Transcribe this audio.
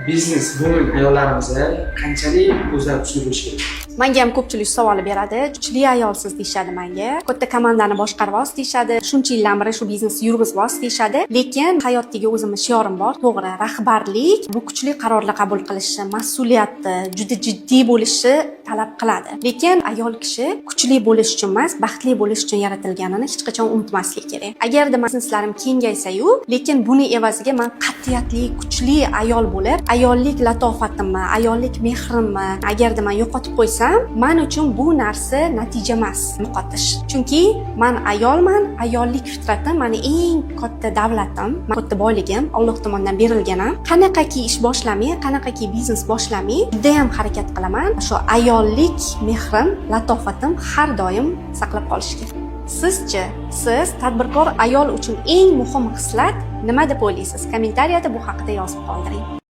Business woman ayollarimiz qanchalik o'zlari kuchli bo'lishi kerak? Manga ham ko'pchilik savol beradi. "Kuchli ayolsiz", deyishadi manga. "Katta komandani boshqaryapsiz", deyishadi. "Shuncha yildan beri shu biznesni yurg'izyapsiz", deyishadi. Lekin hayotdagi o'zimni shiorim bor. To'g'ri, rahbarlik bu kuchli qarorlar qabul qilishi, mas'uliyatni, juda jiddiy bo'lishi talab qiladi. Lekin ayol kishi kuchli bo'lish uchun emas, baxtli bo'lish uchun yaratilganini hech qachon unutmaslik kerak. Agarda bizneslarim kengaysa-yu, lekin buni evaziga man qat'iyatli, kuchli ayol bo'lib, ayollik latofatimni, ayollik mehrimni agarda man yo'qotib qo'ysam, man uchun bu narsa natija emas, yo'qotish. Chunki man ayolman, ayollik fitratim mani eng katta davlatim, katta boyligim, Alloh tomonidan berilgan ham. Qanaqaki ish boshlamay, qanaqaki biznes boshlamay, judayam harakat qilaman. Shu ayollik mehrim, latofatim har doim saqlab qolishga. Sizchi, siz tadbirkor ayol uchun eng muhim xislat nima deb o'ylaysiz? Kommentariyada bu haqida yozib qoldiring.